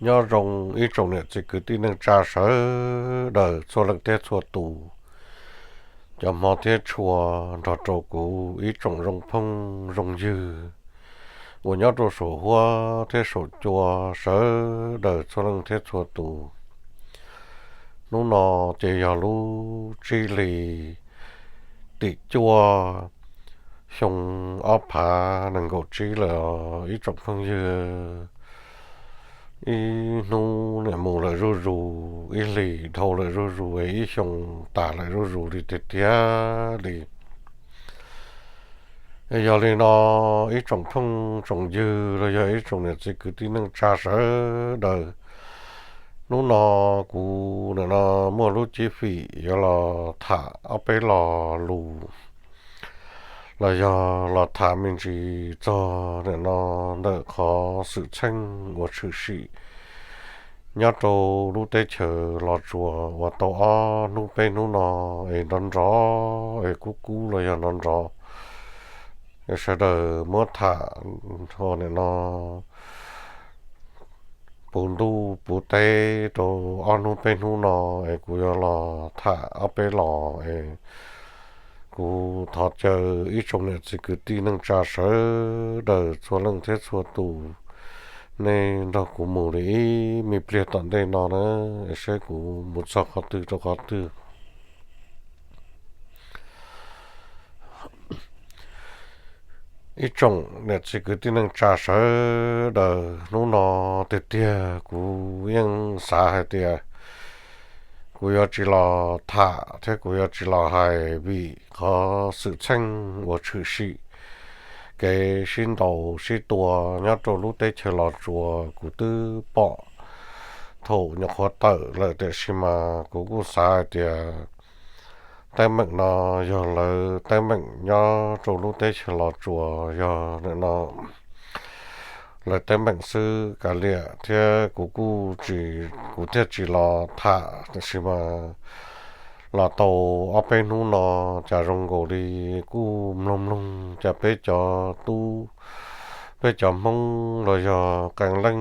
Nyob zoo ib tsoom niam txiv kwv tij neej tsa sawv daws txhua leej thiab txhua tus, cov hmov thiab tshua, nrog rau kuv ib tsoom zoo phooj zoo ywg uas nyob rau saum huab thiab saum cua sawv daws txhua leej thiab txhua tus. Hnub no ces yog lub tsib hlis tim cuaj, xyoo ob phav nees nkaum tsib lawm os ib tsoom phooj ywg. Ib hnub niam mus lawm zuj zus, ib hlis dhau lawm zuj zus, ib xyoo tas lawm zuj zus li tiag tiag li. Yog li no, ib tsoom phooj tsoom ywg los yog ib tsoom niam txiv kwv tij neej tsa sawv daws, hnub no kuv nim no muaj lub cib fim yuav los tham ob peb lo lus los yog los tham me ntsis txog nim no ntawm qhov xwm txheej uas tshwm sim nyob rau lub teb chaws Los Tsuas uas tau ob hnub peb hnub no es nrov nrov es kub kub los yog nrov nrov, sawv daws muab tham nim no puv ntuj puv teb rau ob hnub peb hnub no es kuv yuav los tham ob peb los es kuv thov caw ib tsoom niam txiv kwv tij neej tsa sawv daws txhua leej thiab txhua tus, nej nrog kuv mus li ib me pliag tom ntej no na, es saib kuv mus txog qhov twg rau qhov twg. Ib tsoom niam txiv kwv tij neej tsa sawv daws, hnub no tiag tiag kuv yeej xav hais tias kuv yuav tsis los tham thiab kuv yuav tsis los hais vim qhov xwm txheej uas tshwm sim kev sib ntaus sib tua nyob rau lub teb chaws Los Tsuas kuv twb pom thaum nyuam qhuav tawm lawm, tiam sis mas kuv kuj xav hais tias teeb meem no yog lawv teeb meem nyob rau lub teb chaws Los Tsuas, yog nim no lawv teeb meem xwb kav liam thiab kuv kuj tsis, kuv thiaj tsis los tham, tiam sis mas los tau ob peb hnub no cas zoo nkaus li kuj mloog mloog cas peb cov tub, peb cov Hmoob los yog qee leej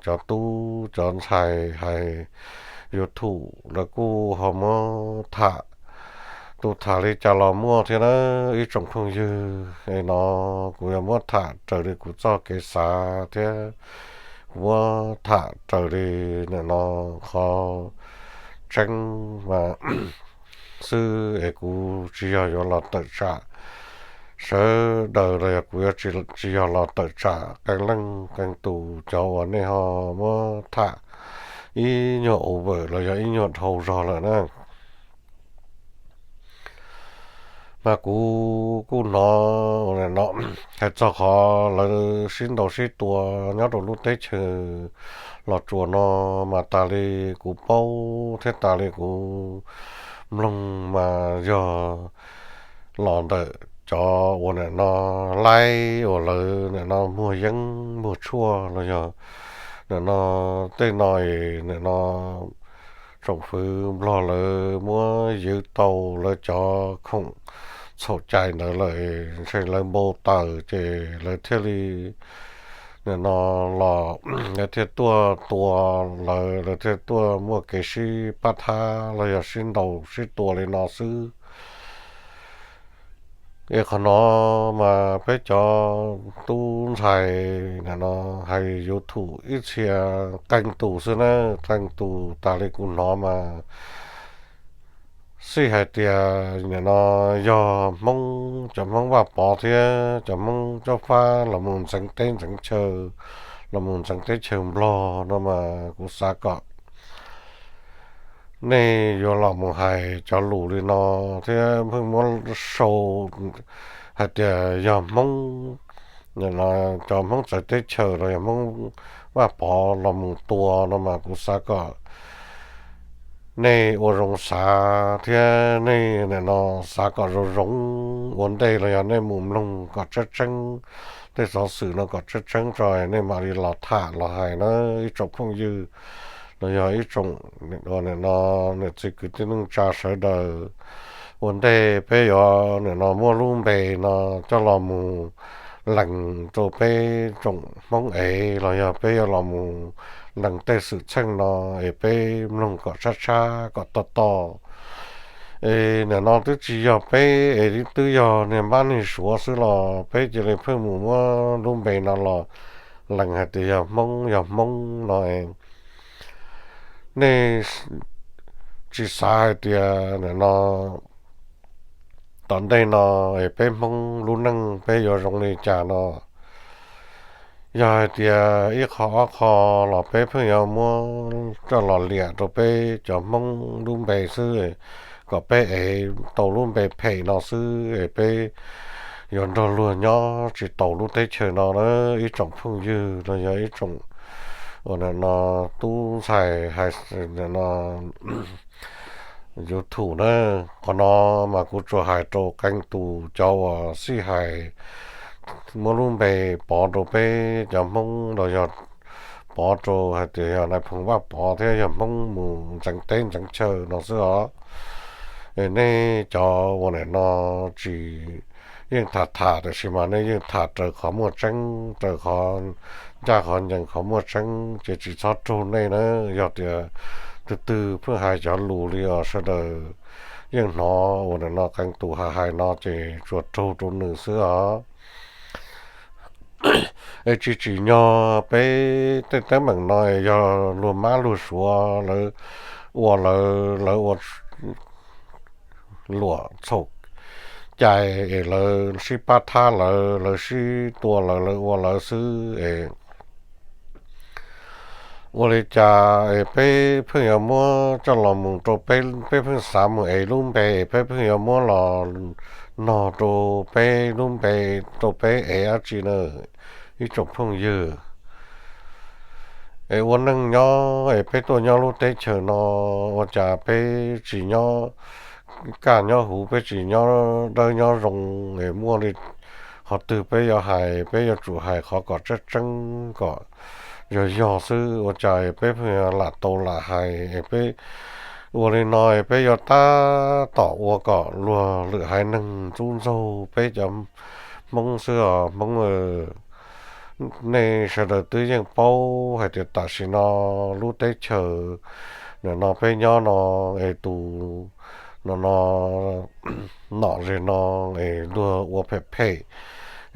cov tub cov ntxhais hais YouTube lawv kuj ho muab tham, tus tham li cas los muaj thiab na ib tsoom phooj ywg. Es no kuv yuav muab tham raws li kuv txoj kev xav thiab kuv muab tham raws li nim no qhov tseeb mas xwb es kuv tsis yog yuav los tawm tsam sawv daws los yog kuv yuav tsis yog los tawm tsam qee leej qee tus cov uas nej ho muab tham ib nyuag ua vawm los yog ib nyuag dhau zog lawm na. Mas kuv kuj hnov ua no hais txog qhov lawv sib ntaus sib tua nyob rau lub teb chaws Los Tsuas no, mas tas li kuv paub thiab tas li kuv mloog mas yog los ntawm cov uas nim no laib uas lawv nim no muag yeeb muag tshuaj los yog nim no tej no es nim no tsoom fwv Nplog lawv muab ywv tau lawv cov khoom txhaum cai ntawd lawm, ntshe lawv npau taws ces lawv thiaj li nim no los, lawv thiaj tuaj tua, lawv lawv thiaj tuaj muaj kev sib pab thab los yog sib ntaus sib tua li no xwb. Es qhov no mas peb cov tub ntxhais nim no hais YouTube ib txhia qee tus xwb na, qee tus tas li kuv hnov mas xij hais tias nim no yog Hmoob, cov Hmoob Vaj Pov thiab cov Hmoob Cob Fab los mus ntxeev teb ntxeev chaw, los mus ntxeev teb chaws Nplog no mas kuv xav kom nej yuav los mus hais cov lus li no thiab pheej muab sau hais tias yog Hmoob, cov Hmoob txawv teb chaws los yog Hmoob Vaj Pov los mus tua no mas kuv xav kom nej ua zoo xav thiab nej nim no xav kom zoo zoo ua ntej los yog nej mus mloog kom tseeb tseeb tej xov xwm no kom tseeb tseeb tso nej mam li los tham los hais na ib tsoom phooj ywg los yog ib tsoom nim no niam txiv kwv tij neej tsa sawv daws. Ua ntej peb yuav nim no muab lub npe no coj los mus lees rau peb tsoom Hmoob ev los yog peb yuav los mus lees tej xwm txheej no es peb mloog kom tshab tshab kom toj toj. Es nim no twb tsis yog peb es twb yog niag mab niag suav xwb los peb cia li pheej mus muab lub npe no los lees hais tias yog Hmoob yog Hmoob no. Nej tsis xav hais tias nim no tom ntej no es peb Hmoob lub neej peb yuav zoo li cas no. Yog hais tias ib qho ob qho los peb pheej yuav muab coj los liam rau peb cov Hmoob lub npe xwb, kom peb ev tau lub npe phem no xwb es peb yuav nrog luag nyob tsis taus lub teb chaws no na ib tsoom phooj ywg los yog ib tsoom uas nim no tub ntxhais hais no YouTube na. Qhov no mas kuv tsuas hais rau qee tus cov uas xij hais muab lub npe pov rau peb cov Hmoob los yog pov rau hais tias yog Nais Phoo Vaj Pov thiab yog Hmoob mus ntxeev teb ntxeev chaw no xwb os. Nej cov uas nim no tsis, yeej tham tham tiam sis mas nej yeej tham raws qhov muaj tseeb, raws qhov ncaj qhov ncees qhov muaj tseeb ces tsis txhob raug nej na. Yog tias tus twg pheej hais cov lus li os sawv daws yeej hnov uas nim no qee tus hais hais no ces tsuas raug rau nws xwb os. Es tsis tsim nyog peb tej teeb meem no es yog luag mab luag suav lawv ua lawv, lawv ua luam txhaum cai es lawv sib pab thab lawv, lawv sib tua lawv, lawv ua lawv xwb es ua li cas es peb pheej yuav muab coj los mus rau peb, peb pheej xav mus ev lub npe es peb pheej yuav muab los nog rau peb lub npe, rau peb ev dab tsi na ib tsoom phooj ywg. Es ua neej nyob es peb tuaj nyob lub teb chaws no ua cas peb tsis nyob kaj nyob huv, peb tsis nyob dawb nyob zoo es muaj li qhov twg peb yuav hais peb yuav tsum hais qhov kom tseeb tseeb kom yog yog xwb ua cas peb pheej lam tau lam hais es peb ua li no es peb yuav tab tom ua kom luag lwm haiv neeg ntxub ntxaug peb cov Hmoob xwb os Hmoob. Nej sawv daws twb yeej paub hais tias tam sim no lub teb chaws nim no peb nyob no es tus no no nom ze no es luag ua phem phem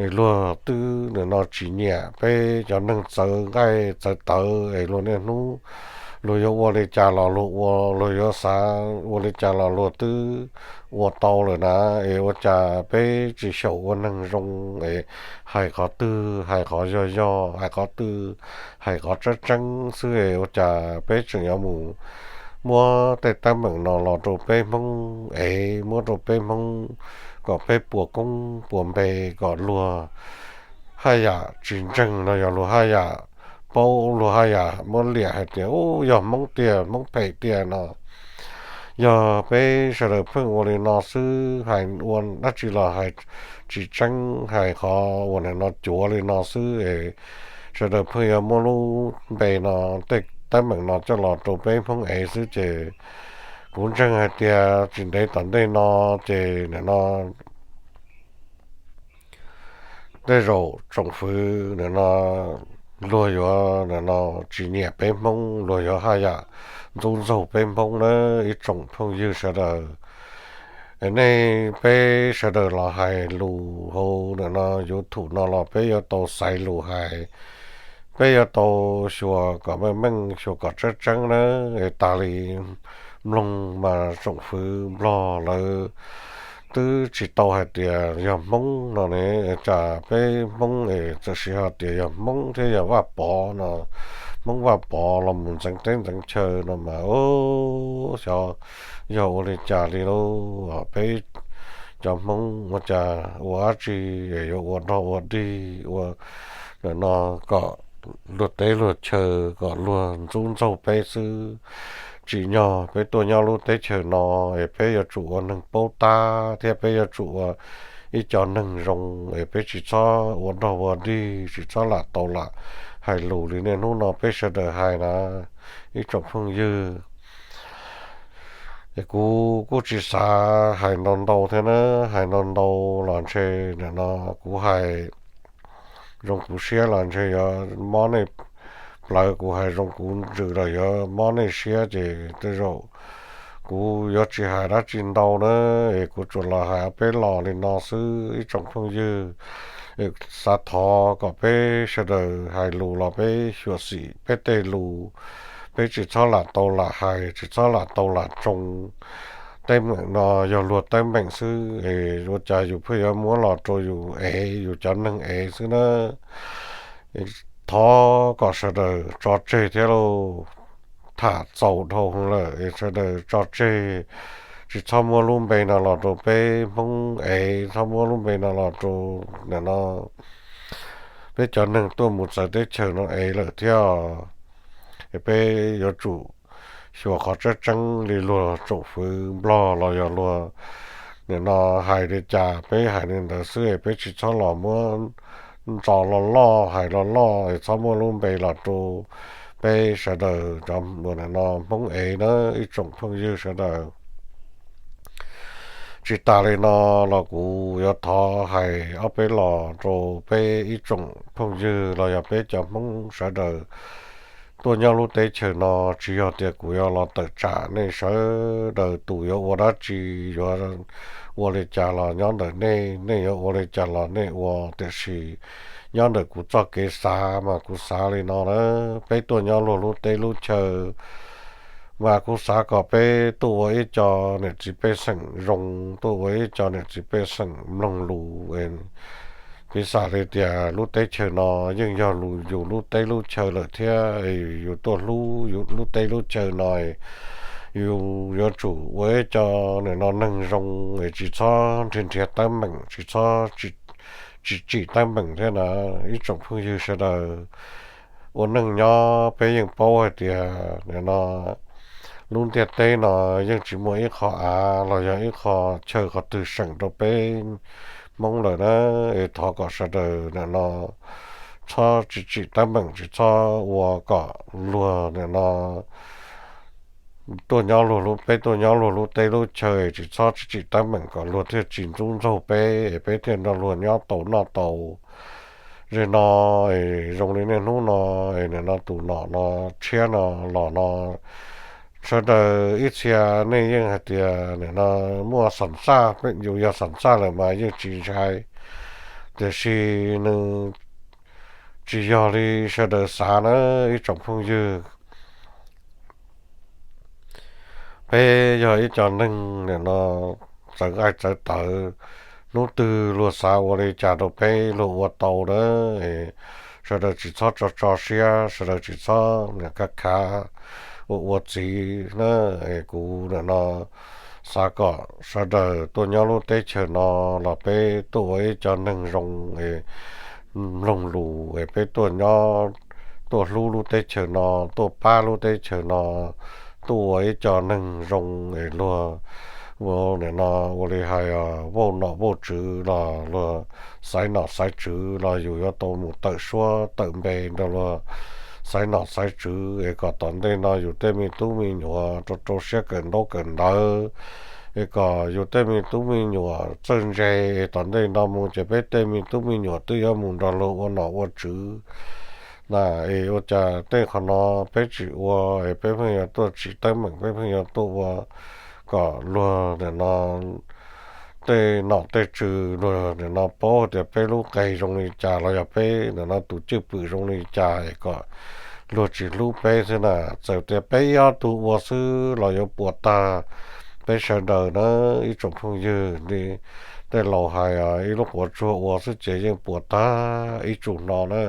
es luag twb nim no tsis nyiam peb cov neeg txawv nqaij txawv tawv es luag niaj hnub luag yuav ua li cas los luag ua, luag yuav xav ua li cas los luag twb ua tau lawm na. Es ua cas peb tsis xyaum ua neeg zoo es hais qhov twg hais qhov yog yog, hais qhov twg hais qhov tseeb tseeb xwb es ua cas peb tseem yuav mus muab tej teeb meem no los rau peb Hmoob ev, muab rau peb Hmoob kom peb puas koob puas npe kom luag haj yam tsis ntseeg no yog luag haj yam paub, luag haj yam muab liam hais tias u yog Hmoob tiag, Hmoob phem tiag no. Yog peb sawv daws pheej ua li no xwb, hais ua dab tsi los hais tsis tseeb, hais qhov uas nim no cuav li no xwb es sawv daws pheej yuav muab lub npe no, tej teeb meem no coj los rau peb Hmoob ev xwb ces kuv ntseeg hais tias tsis ntev tom ntej no ces nim no tej zaum tsoom fwv nim no luag yuav nim no tsis nyiam peb Hmoob, luag yuav haj yam ntxub ntxaug peb Hmoob na ib tsoom phooj ywg sawv daws. Nej peb sawv daws los hais lus hauv nim no YouTube no los peb yuav tau xaiv lus hais, peb yuav tau xyuas kom meej meej, xyuas kom tseeb tseeb na. Es tas li mloog mas tsoom fwv Nplog lawv twb tsis tau hais tias yog Hmoob no ne, tsam peb Hmoob es txawm sis hais tias yog Hmoob thiab yog Vaj Pov no, Hmoob Vaj Pov los mus ntxeev teb ntxeev chaw no mas xyov yog ua li cas li lauj. Peb cov Hmoob ua cas ua dab tsi yuav ua dog ua dig ua no kom luag teb luag chaw kom luag ntxub ntxaug peb xwb. Tsim nyog peb tuaj nyob lub teb chaws no es peb yuav tsum ua neeg paub tab thiab peb yuav tsum ua ib co neeg zoo es peb tsis txhob ua dog ua dig, tsis txhob lam tau lam hais lus li niaj hnub no peb sawv daws hais na ib tsoom phooj ywg. Es kuv kuj tsis xav hais ntau ntau thiab na, hais ntau ntau los ntshe nim no kuv hais zoo kuv siab los ntshe yuav mob nej plawv kuv hais zoo kuv ntsws los yuav mob nej siab ces tej zaum kuv yuav tsis hais dab tsi ntau na, es kuv tsuas los hais ob peb los li no xwb ib tsoom phooj ywg. Xav thov kom peb sawv daws hais lus los peb xyuam xim peb tej lus, peb tsis txhob lam tau lam hais, tsis txhob lam tau lam tsoo. Teeb meem no yog luag teeb meem xwb es ua cas yus pheej yuav muab los rau yus ev yus cov neeg ev xwb na. Thov kom sawv daws tso tseg thiab lauj, tham txaus dhau lawm es sawv daws tso tseg, tsis txhob muab lub npe no los rau peb Hmoob ev, txhob muab lub npe no los rau nim no peb cov neeg tuaj mus txawv teb chaws no ev lawm thiab. Peb yuav tsum xyuas qhov tseeb tseeb li luag tsoom fwv Nplog los yog luag nim no hais li cas peb hais li ntawd xwb, peb tsis txhob los muab ntso loj loj hais loj loj es txhob muab lub npe los rau peb sawv daws cov nim no Hmoob ev na ib tsoom phooj ywg sawv daws. Tsis tas li no los kuv yuav thov hais ob peb los rau peb ib tsoom phooj ywg los yog peb cov Hmoob sawv daws tuaj nyob lub teb chaws no, tsis yog tias kuv yuav los tawm tsam nej sawv daws, tus yuav ua dab tsi yuav ua li cas los nyob ntawm nej, nej yuav ua li cas los nej ua, tiam sis nyob ntawm kuv txoj kev xav mas kuv xav li no na, peb tuaj nyob luag lub teb lub chaw mas kuv xav kom peb tuaj ua ib co niam txiv pej xeem zoo, tuaj ua ib co niam txiv pej xeem mloog lus. Piv xam li tias lub teb chaws no yeej yog yus lub teb lub chaw lawm thiab, yus tuaj hlub yus lub teb lub chaw no, yus yuav tsum ua ib co nim no neeg zoo, tsis txhob nrhiav nrhiav teeb meem, tsis txhob tsim teeb meem thiab na ib tsoom phooj ywg sawv daws. Ua neej nyob peb yeej paub hais tias nim no lub ntiaj teb no yeej tsis muaj ib qho av los yog ib qho chaw qhov twg seem rau peb Hmoob lawm na. Es thov kom sawv daws nim no txhob tsim tsim teeb meem, tsis txhob ua kom luag nim no tuaj nyob luag lub, peb tuaj nyob luag lub teb lub chaw, tsis txhob tsim tsim teeb meem kom luag thiaj tsis ntxub ntxaug peb, peb thiaj nrog luag nyob tau noj tau. Zem no zoo li niaj hnub no, nim no tus nom no tshiab no los no, sawv daws ib txhia nej yeej hais tias nim no muaj xam xaj, yus yog xam xaj lawm mas yeej tsis ntshai, tiam sis nws tsis yog li sawv daws xav na ib tsoom phooj ywg. Peb yog ib co neeg nim no txawv nqaij txawv tawv, hnub twg luag xav ua li cas rau peb luag ua tau na. Sawv daws tsis txhob tso tso siab, sawv daws tsis txhob nim khav khav ua ua txiv na. Kuv nim no xav kom sawv daws tuaj nyob lub teb chaws no los peb tuaj ua ib co neeg zoo mloog lus, peb tuaj nyob, tuaj hlub lub teb chaws no, tuaj pab lub teb chaws no, tuaj ua ib co neeg zoo es luag ua nim no ua li hais vauj nom vauj tswv los luag xaiv nom xaiv tswv los yus yuav tau mus tawm suab tawm npe nrog luag xaiv nom xaiv tswv es kom tom ntej no yus tej me tub me nyuam rau rau siab kawm ntaub kawm ntawv, es kom yus tej me tub me nyuam txawj ntse, es tom ntej no mus ces peb tej me tub me nyuam twb yuav mus nrog luag ua nom ua tswv na. Es ua cas tej qhov no peb tsis ua, es peb pheej yuav tuaj tsim teeb meem, peb pheej yuav tuaj ua kom luag nim no tej nom tej tswv luag nim no paub tias peb lub qe zoo li cas los yog peb nim no tus cwj pwm zoo li cas es kom luag tsis hlub peb xwb na. Txawm tias peb ib ob tug ua xwb los yuav puas tag peb sawv daws na ib tsoom phooj ywg. Tej laus hais ib lub quav tsuag ua xwb ces yeej puas tag ib tsuj hno na.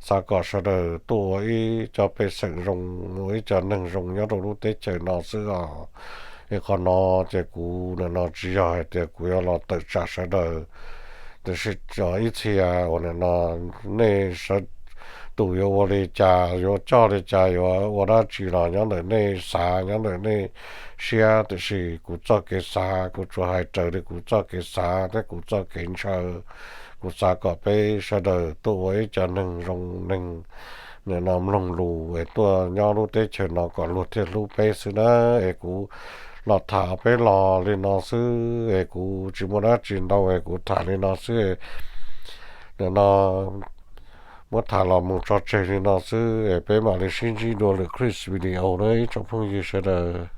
Xav kom sawv daws tuaj ua ib co pej xeem zoo, ua ib co neeg zoo nyob rau lub teb chaws no xwb os. Es qhov no ces kuv nim no tsis yog hais tias kuv yuav los tawm tsam sawv daws, tiam sis ib txhia uas nim no nej sawv, tus yuav ua li cas, yuav coj li cas, yuav ua dab tsi los nyob ntawm nej xav, nyob ntawm nej siab, tiam sis kuv txoj kev xav kuv tsuas hais raws li kuv txoj kev xav thiab kuv txoj kev ntshaw. Kuv xav kom peb sawv daws tuaj ua ib co neeg zoo, neeg nim no mloog lus es tuaj nyob lub teb chaws no kom luag thiaj hlub peb xwb na. Es kuv los tham peb los li no xwb es kuv tsis muaj dab tsi ntau es kuv tham li no xwb. Nim no Muab tham los mus tso tseg li no xwb, peb mam li sib ntsib dua lwm clip video na ib tsoom phooj ywg sawv daws.